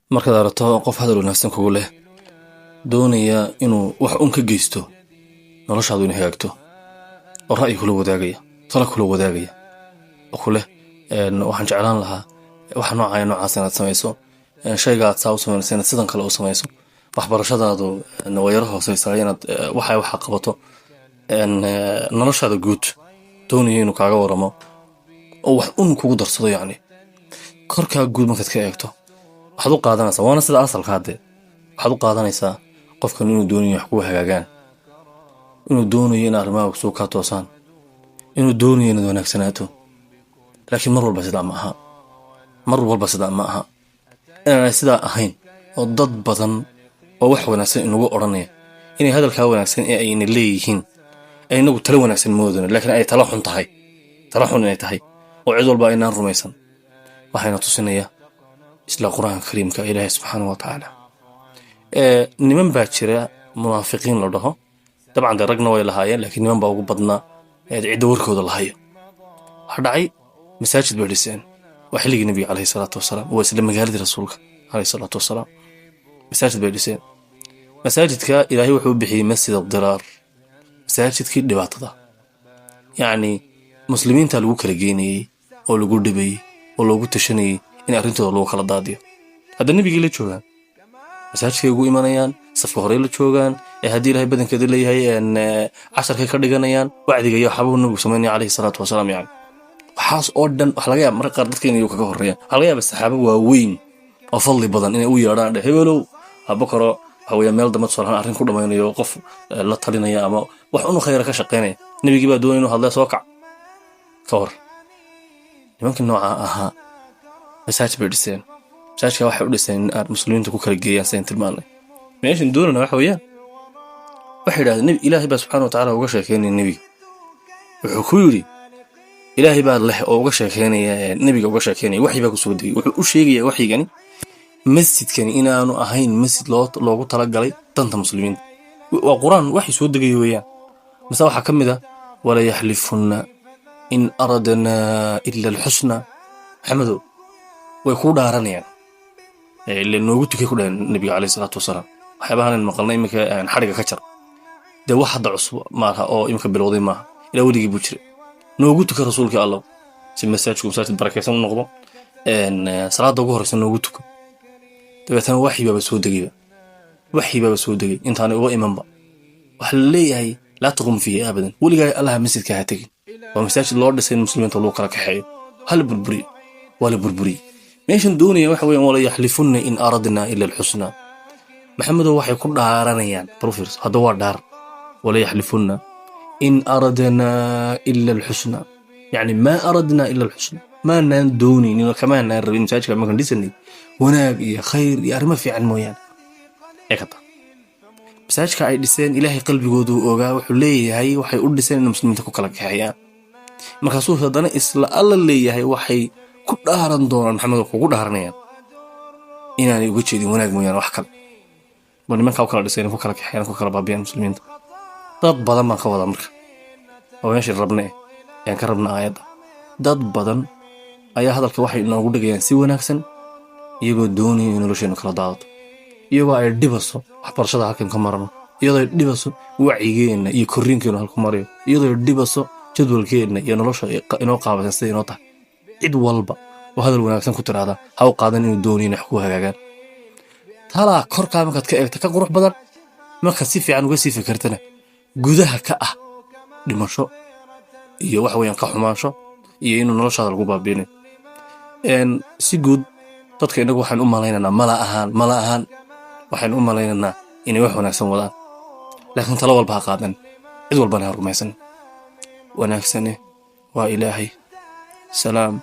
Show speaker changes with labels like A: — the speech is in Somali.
A: Markaad aragto qof hadal wanaagsan kugu leh, doonaya inuu wax un ka geysto noloshaadu inay hagaagto, oo ra'yi kula wadaagaya, talo kula wadaagaya, oo ku leh, "Waxaan jeclaan lahaa waxa noocaya noocaas inaad samayso, shayga aad saa u samaynayso inaad sidan kale u samayso, waxbarashadaadu waa yaro hooseysaa, inaad waxa qabato," noloshaada guud doonaya inuu kaaga waramo oo wax un kugu darsado, yacni korkaa guud markaad ka eegto waxaad u qaadanaysaa, waana sida asalka haddee, waxaad u qaadanaysaa qofkan inuu doonayo wax kugu hagaagaan, inuu doonayo in arrimaha suu kaa toosaan, inuu doonayo inaad wanaagsanaato. Laakiin mar walba sidaa ma aha, mar walba sidaa ma aha. Inaanay sidaa ahayn oo dad badan oo wax wanaagsan inagu odhanaya inay hadalkaa wanaagsan ee ayna leeyihiin ay inagu talo wanaagsan moodano, laakiin ay talo xun tahay, talo xun inay tahay oo cid walba aynaan rumaysan, waxayna tusinaya isla Qur-aanka Kariimka Ilaahay subxaanahu wa tacaala. Niman baa jira munaafiqiin la dhaho. Dabcan dee ragna way lahaayeen, laakiin niman baa ugu badnaa cidda warkooda lahayo. Waxaa dhacay, masaajid bay dhiseen. Waa xilligii Nebiga caleyhi salaatu wasalaam, waa isla magaaladii Rasuulka caleyhi salaatu wasalaam. Masaajid bay dhiseen. Masaajidka Ilaahay wuxuu u bixiyey Masjid Adiraar, masaajidkii dhibaatada. Yacni muslimiinta lagu kala geynayey oo lagu dhibayey oo loogu tashanayey in arrintooda lagu kala daadiyo. Hadda nebigii la joogaan, masaajidkay ugu imanayaan, safka horey la joogaan, ee haddii Ilahay badankeeda leeyahay casharkay ka dhiganayaan, wacdiga iyo waxaabuu nabigu samaynaya caleyhi salaatu wasalaam. Yani waxaas oo dhan waxa laga yaaba marka qaar dadka inay kaga horreeyaan. Waxaa laga yaaba saxaabo waaweyn oo fadli badan inay u yeedhaan, dhe hebelow Abubakaro, waxa weeya meel dambe tusaalahaan arrin ku dhamaynayo, qof la talinaya ama wax unu khayra ka shaqaynaya. Nebigii baa doonaya inuu hadlee, soo kac ka hor. Nimankii noocaa ahaa masaajid bay dhiseen. Masaajidka waxay u dhiseen in aad muslimiinta ku kala geeyaan. Sidayn tilmaanay, meeshan doonana waxa weeyaan, waxay yidhahdeen nebi Ilaahay baa subxaana wa tacaala uga sheekeynaya nebiga. Wuxuu ku yidhi, Ilaahay baa leh oo uga sheekeynaya nebiga, uga sheekeynaya, waxyi baa kusoo degay. Wuxuu u sheegaya waxyigani masjidkani inaanu ahayn masjid loogu talagalay danta muslimiinta. Waa Qur-aan waxay soo degaya weeyaan. Mase waxaa ka mid ah walayaxlifunna in aradnaa ila alxusna. Maxamedow, way kuu dhaaranayaan, ile noogu tukay ku dhaheen nebiga caleyhi salaatu wasalaam. Waxyaabahan maqalnay iminka xadhiga ka jar dee wax hadda cusub maaha oo iminka bilowday maaha, ilaa weligii buu jiray. Noogu tuka, Rasuulkii Allow, si masaajidku masaajid barakaysan u noqdo, salaada ugu horeysa noogu tuko. Dabeetana waxyi baaba soo degayba, waxyi baaba soo degay intaanay uga imanba. Waxaa la leeyahay laa taqum fiihi abadan, weligaa Allaha masjidka ha tegin. Waa masaajid loo dhisay in muslimiinta lagu kala kaxeeyo, hala burburiyo. Waa la burburiyey. Meeshan doonaya waxa weeyaan, wala yaxlifunna in aradnaa ila alxusnaa. Maxamedow, waxay ku dhaaranayaan, bal fiirso hadda, waa dhaar. Wala yaxlifunna in aradnaa ila alxusnaa, yacni maa aradnaa ila alxusna, maanaan doonaynin oo kamaanaan rabin masaajidka markaan dhisanay wanaag iyo khayr iyo arrimo fiican mooyaane. Ee kata masaajidka ay dhiseen, Ilaahay qalbigoodu ogaa. Wuxuu leeyahay waxay u dhiseen inay muslimiinta ku kala kaxeeyaan. Markaasuu haddana isla Alla leeyahay, waxay ku dhaaran doonaan, Maxamed, kugu dhaaranayaan inaanay uga jeedin wanaag mooyaane wax kale. Ba nimankaa u kala dhisay inay ku kala kaxeeyaan, ku kala baabiyaan muslimiinta. Dad badan baan ka wadaa marka, oo meeshii rabne ayaan ka rabna aayadda. Dad badan ayaa hadalka waxay inoogu dhigayaan si wanaagsan, iyagoo doonaya in nolosheenu kala daadato, iyagoo ay dhibaso waxbarashada halkan ka marano, iyadoo ay dhibaso wacyigeenna iyo korriinkeenu halku marayo, iyadoo ay dhibaso jadwalkeenna iyo nolosha inoo qaabaysan sida inoo tahay. Cid walba oo hadal wanaagsan ku tiraahda ha u qaadan inuu doonayo inay wax ku hagaagaan. Talaa korkaa markaad ka eegta ka qurux badan, markaad si fiican uga sii fikirtana gudaha ka ah dhimasho iyo waxa weeyaan ka xumaansho iyo inuu noloshaada lagu baabiinayo. Si guud dadka innagu waxaan u malaynaynaa, mala ahaan waxaynu u malaynaynaa inay wax wanaagsan wadaan, laakiin talo walba ha qaadan, cid walbana ha rumaysan. Wanaagsane waa Ilaahay. Salaam.